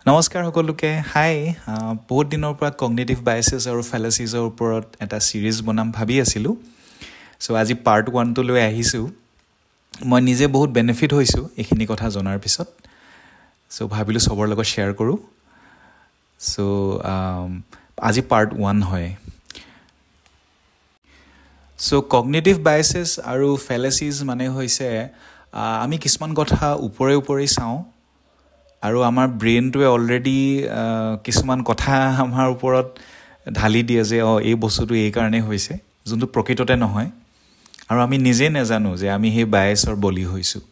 নমস্কাৰ সকলোকে। হাই, বহুত দিনৰ পৰা কগনিটিভ বায়াছেছ আৰু ফেলাচিজৰ ওপৰত এটা ছিৰিজ বনাম ভাবি আছিলোঁ। চ' আজি পাৰ্ট 1টো লৈ আহিছোঁ। মই নিজে বহুত বেনিফিট হৈছোঁ এইখিনি কথা জনাৰ পিছত। চ' ভাবিলোঁ চবৰ লগত শ্বেয়াৰ কৰোঁ। চ' আজি পাৰ্ট 1 হয়। চ' কগনিটিভ বায়াছেছ আৰু ফেলাচিজ মানে হৈছে আমি কিছুমান কথা ওপৰে ওপৰে চাওঁ আৰু আমাৰ ব্ৰেইনটোৱে অলৰেডি কিছুমান কথা আমাৰ ওপৰত ঢালি দিয়ে যে অঁ এই বস্তুটো এই কাৰণেই হৈছে, যোনটো প্ৰকৃততে নহয়, আৰু আমি নিজেই নাজানো যে আমি সেই বায়াছৰ বলি হৈছোঁ।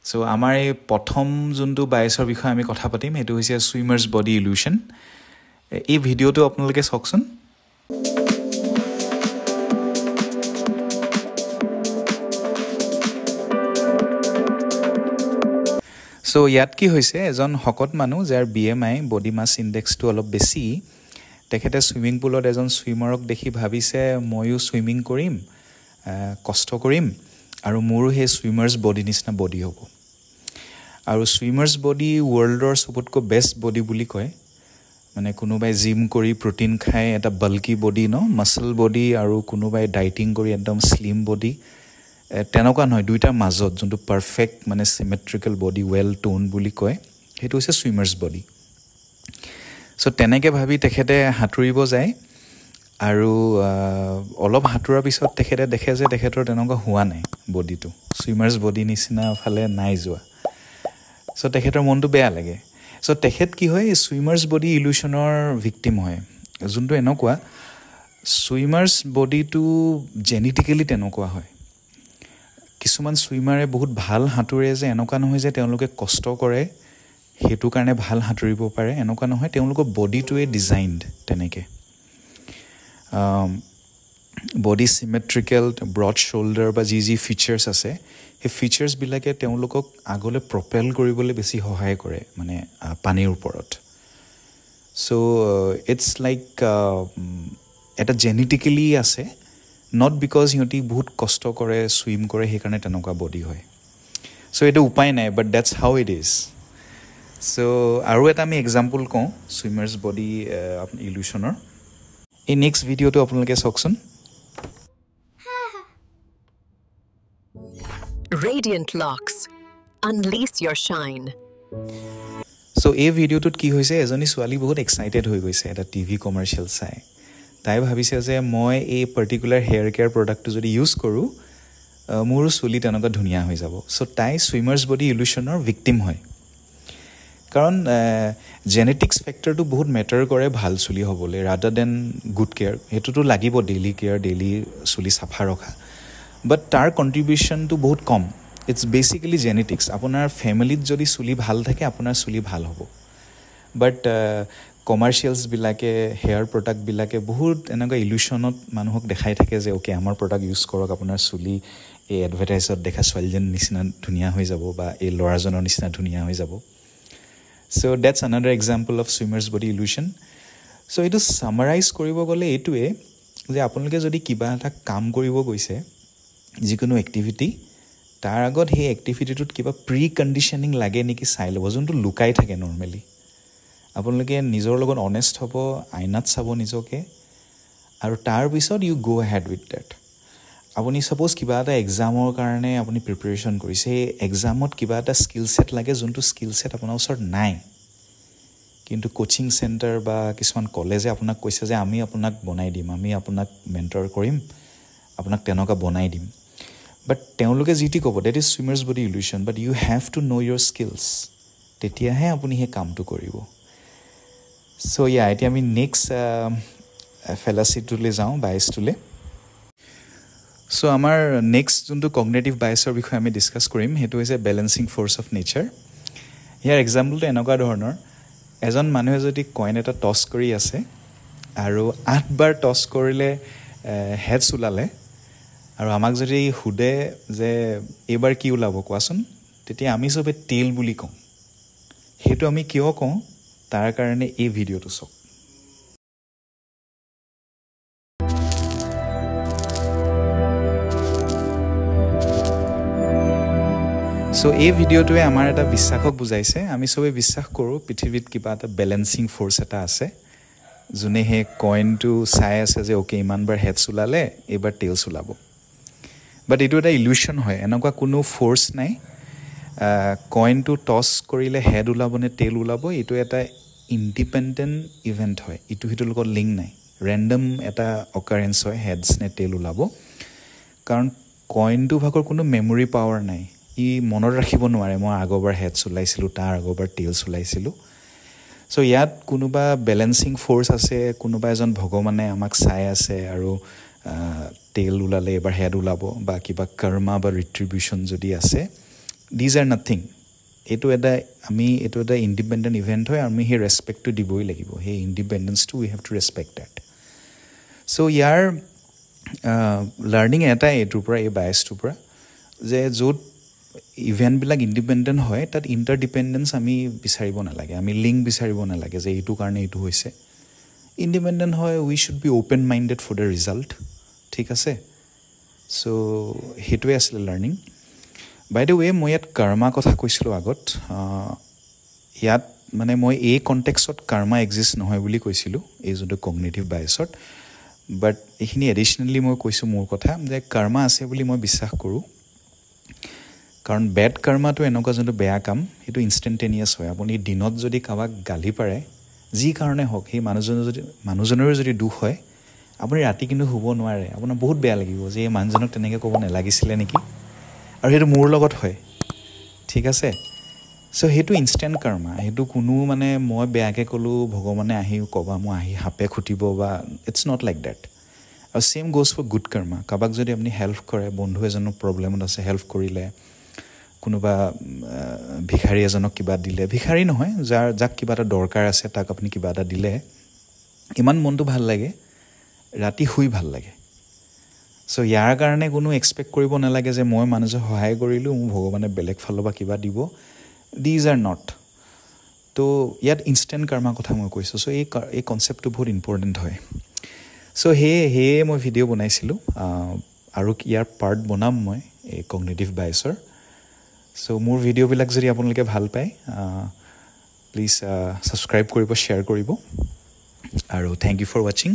চ' আমাৰ এই প্ৰথম যোনটো বায়াছৰ বিষয়ে আমি কথা পাতিম সেইটো হৈছে চুইমাৰ্ছ বডি ইলিউশ্যন। এই ভিডিঅ'টো আপোনালোকে চাওকচোন। চ' ইয়াত কি হৈছে, এজন শকত মানুহ যাৰ BMI body মাছ ইণ্ডেক্সটো অলপ বেছি, তেখেতে চুইমিং পুলত এজন চুইমাৰক দেখি ভাবিছে ময়ো চুইমিং কৰিম, কষ্ট কৰিম আৰু মোৰো সেই চুইমাৰ্ছ বডি নিচিনা বডি হ'ব। আৰু চুইমাৰ্ছ বডি ৱৰ্ল্ডৰ চবতকৈ বেষ্ট বডি বুলি কয়, মানে কোনোবাই জিম কৰি প্ৰ'টিন খাই এটা বাল্কি বডি ন, মাছল বডি, আৰু কোনোবাই ডাইটিং কৰি একদম শ্লিম বডি, তেনেকুৱা নহয়, দুইটাৰ মাজত যোনটো পাৰফেক্ট মানে চিমেট্ৰিকেল বডি, ৱেল টোন বুলি কয়, সেইটো হৈছে চুইমাৰ্ছ বডি। চ' তেনেকৈ ভাবি তেখেতে সাঁতুৰিব যায় আৰু অলপ সাঁতোৰাৰ পিছত তেখেতে দেখে যে তেখেতৰ তেনেকুৱা হোৱা নাই, বডিটো চুইমাৰ্ছ বডি নিচিনা ফালে নাই যোৱা। চ' তেখেতৰ মনটো বেয়া লাগে। চ' তেখেত কি হয়, চুইমাৰ্ছ বডি ইলিউশ্যনৰ ভিক্টিম হয়, যোনটো এনেকুৱা চুইমাৰ্ছ বডিটো জেনেটিকেলি তেনেকুৱা হয়। কিছুমান চুইমাৰে বহুত ভাল সাঁতোৰে, যে এনেকুৱা নহয় যে তেওঁলোকে কষ্ট কৰে সেইটো কাৰণে ভাল সাঁতুৰিব পাৰে, এনেকুৱা নহয়, তেওঁলোকৰ বডিটোৱে ডিজাইনড তেনেকৈ, বডি চিমেট্ৰিকেল, ব্ৰড শ্ব'ল্ডাৰ বা যি যি ফিচাৰ্ছ আছে সেই ফিচাৰ্ছবিলাকে তেওঁলোকক আগলৈ প্ৰপেল কৰিবলৈ বেছি সহায় কৰে, মানে পানীৰ ওপৰত। চ' it's like এটা জেনেটিকেলি আছে, not because সিহঁতি বহুত কষ্ট কৰে চুইম কৰে সেইকাৰণে তেনেকুৱা বডি হয়। চ' এইটো উপায় নাই, but that's how it is. So আৰু এটা আমি এক্সাম্পল কওঁ চুইমাৰ্ছ বডি ইলিউশ্যনৰ। এই নেক্সট ভিডিঅ'টো আপোনালোকে চাওকচোন। Radiant locks, unleash your shine. So এই ভিডিঅ'টোত কি হৈছে, এজনী ছোৱালী বহুত এক্সাইটেড হৈ গৈছে এটা টিভি কমাৰ্চিয়েল চাই। তাই ভাবিছে যে মই এই পাৰ্টিকুলাৰ হেয়াৰ কেয়াৰ প্ৰডাক্টটো যদি ইউজ কৰোঁ মোৰো চুলি তেনেকুৱা ধুনীয়া হৈ যাব। চ' তাই চুইমাৰ্ছ বডি ইলিউশ্যনৰ ভিক্টিম হয়, কাৰণ জেনেটিক্স ফেক্টৰটো বহুত মেটাৰ কৰে ভাল চুলি হ'বলৈ, ৰাদাৰ then good care. সেইটোতো লাগিব, ডেইলি কেয়াৰ, ডেইলি চুলি চাফা ৰখা, বাট তাৰ কণ্ট্ৰিবিউশ্যনটো বহুত কম। It's basically genetics. আপোনাৰ ফেমিলিত যদি চুলি ভাল থাকে আপোনাৰ চুলি ভাল হ'ব, বাট কমাৰ্চিয়েলছবিলাকে, হেয়াৰ প্ৰডাক্টবিলাকে বহুত এনেকুৱা ইলিউশ্যনত মানুহক দেখাই থাকে যে অ'কে আমাৰ প্ৰডাক্ট ইউজ কৰক, আপোনাৰ চুলি এই এডভাৰটাইজত দেখা ছোৱালীজনীৰ নিচিনা ধুনীয়া হৈ যাব বা এই ল'ৰাজনৰ নিচিনা ধুনীয়া হৈ যাব। So that's another example of swimmer's body illusion. So এইটো ছামাৰাইজ কৰিব গ'লে এইটোৱে যে আপোনালোকে যদি কিবা এটা কাম কৰিব গৈছে, যিকোনো এক্টিভিটি, তাৰ আগত সেই এক্টিভিটিটোত কিবা প্ৰি কণ্ডিশ্যনিং লাগে নেকি চাই ল'ব, যোনটো লুকাই থাকে নৰ্মেলি। আপোনালোকে নিজৰ লগত অনেষ্ট হ'ব, আইনাত চাব নিজকে, আৰু তাৰপিছত you go ahead with that. আপুনি ছাপ'জ কিবা এটা এক্সামৰ কাৰণে আপুনি প্ৰিপেৰেশ্যন কৰিছে, সেই এক্সামত কিবা এটা স্কিল ছেট লাগে যোনটো স্কিল ছেট আপোনাৰ ওচৰত নাই, কিন্তু কোচিং চেণ্টাৰ বা কিছুমান কলেজে আপোনাক কৈছে যে আমি আপোনাক বনাই দিম, আমি আপোনাক মেণ্টৰ কৰিম, আপোনাক তেনেকুৱা বনাই দিম, বাট তেওঁলোকে যি টি ক'ব, that is swimmer's body illusion. But you have to know your skills, তেতিয়াহে আপুনি সেই কামটো কৰিব। চ' ইয়া, এতিয়া আমি নেক্সট ফেলাচিটোলৈ যাওঁ, বায়াছটোলৈ। চ' আমাৰ নেক্সট যোনটো কগনেটিভ বায়াছৰ বিষয়ে আমি ডিছকাছ কৰিম সেইটো হৈছে বেলেঞ্চিং ফ'ৰ্চ অফ নেচাৰ। ইয়াৰ এক্সাম্পলটো এনেকুৱা ধৰণৰ, এজন মানুহে যদি কইন এটা টছ কৰি আছে আৰু 8 বাৰ টছ কৰিলে হেডছ ওলালে, আৰু আমাক যদি সোধে যে এইবাৰ কি ওলাব কোৱাচোন, তেতিয়া আমি চবে টেইল বুলি কওঁ। সেইটো আমি কিয় কওঁ তাৰ কাৰণে এই ভিডিঅ'টো চাওক। চ' চ' এই ভিডিঅ'টোৱে আমাৰ এটা বিশ্বাসক বুজাইছে। আমি চবেই বিশ্বাস কৰোঁ পৃথিৱীত কিবা এটা বেলেঞ্চিং ফ'ৰ্চ এটা আছে, যোনে সেই কইনটো চাই আছে যে অ'কে ইমানবাৰ হেডছ ওলালে, এইবাৰ টেইলছ ওলাব। বাট এইটো এটা ইলিউশ্যন হয়, এনেকুৱা কোনো ফ'ৰ্চ নাই। কইনটো টছ কৰিলে হেড ওলাব নে টেইল ওলাব, এইটো এটা ইণ্ডিপেণ্ডেণ্ট ইভেণ্ট হয়, ইটো সিটোৰ লগত লিংক নাই, ৰেণ্ডম এটা অকাৰেঞ্চ হয় হেডছ নে টেইল ওলাব। কাৰণ কইনটো ভাগৰ কোনো মেমৰি পাৱাৰ নাই, ই মনত ৰাখিব নোৱাৰে মই আগৰবাৰ হেডছ ওলাইছিলোঁ, তাৰ আগৰবাৰ টেইলছ ওলাইছিলোঁ। চ' ইয়াত কোনোবা বেলেঞ্চিং ফ'ৰ্চ আছে, কোনোবা এজন ভগৱানে আমাক চাই আছে আৰু টেইল ওলালে এইবাৰ হেড ওলাব, বা কিবা কৰ্মা বা ৰিট্ৰিবিউশ্যন যদি আছে, these are nothing. এইটো এটা ইণ্ডিপেণ্ডেণ্ট ইভেণ্ট হয়, আমি সেই ৰেচপেক্টটো দিবই লাগিব, সেই ইণ্ডিপেণ্ডেঞ্চটো we have to respect that. So year learning এটাই এইটোৰ পৰা, এই বায়ছটোৰ পৰা, যে য'ত ইভেণ্টবিলাক ইণ্ডিপেণ্ডেণ্ট হয় তাত ইণ্টাৰডিপেণ্ডেঞ্চ আমি বিচাৰিব নালাগে, আমি লিংক বিচাৰিব নালাগে যে এইটো কাৰণে এইটো হৈছে। ইণ্ডিপেণ্ডেণ্ট হয়, we should be open minded for the result. ঠিক আছে, চ' সেইটোৱে আছিলে লাৰ্ণিং। বাই the ৱে, মই ইয়াত কৰ্মা কথা কৈছিলোঁ আগত, ইয়াত মানে মই এই কণ্টেক্সত কৰ্মা এক্সিষ্ট নহয় বুলি কৈছিলোঁ, এই যোনটো কগনেটিভ বায়ছত। বাট এইখিনি এডিশ্যনেলি মই কৈছোঁ মোৰ কথা যে কৰ্মা আছে বুলি মই বিশ্বাস কৰোঁ। কাৰণ বেড কৰ্মাটো এনেকুৱা যোনটো বেয়া কাম, সেইটো ইনষ্টেণ্টেনিয়াছ হয়। আপুনি দিনত যদি কাৰোবাক গালি পাৰে, যি কাৰণে হওক, সেই মানুহজনৰো যদি দুখ হয়, আপুনি ৰাতি কিন্তু শুব নোৱাৰে, আপোনাৰ বহুত বেয়া লাগিব যে এই মানুহজনক তেনেকৈ ক'ব নালাগিছিলে নেকি। আৰু সেইটো মোৰ লগত হয়, ঠিক আছে। চ' সেইটো ইনষ্টেণ্ট কৰ্মা, সেইটো কোনো মানে মই বেয়াকৈ ক'লোঁ ভগৱানে আহি ক'বা মই আহি সাপে খুটিব বা it's not like that. আৰু same goes for good karma. কাৰোবাক যদি আপুনি হেল্প কৰে, বন্ধু এজনৰ প্ৰব্লেমত আছে হেল্প কৰিলে, কোনোবা ভিখাৰী এজনক কিবা দিলে, ভিখাৰী নহয়, যাক কিবা এটা দৰকাৰ আছে তাক আপুনি কিবা এটা দিলে, ইমান মনটো ভাল লাগে, ৰাতি শুই ভাল লাগে। চ' ইয়াৰ কাৰণে কোনো এক্সপেক্ট কৰিব নালাগে যে মই মানুহজনক সহায় কৰিলোঁ, মোক ভগৱানে বেলেগ ফালৰ পৰা কিবা দিব। These are not. তো ইয়াত ইনষ্টেণ্ট কৰ্মাৰ কথা মই কৈছোঁ। চ' এই কনচেপ্টটো বহুত ইম্পৰ্টেণ্ট হয়। চ' সেয়ে মই ভিডিঅ' বনাইছিলোঁ আৰু ইয়াৰ পাৰ্ট বনাম মই এই কগনেটিভ বায়ছৰ। চ' মোৰ ভিডিঅ'বিলাক যদি আপোনালোকে ভাল পায়, প্লিজ ছাবস্ক্ৰাইব কৰিব, শ্বেয়াৰ কৰিব, আৰু thank you for watching.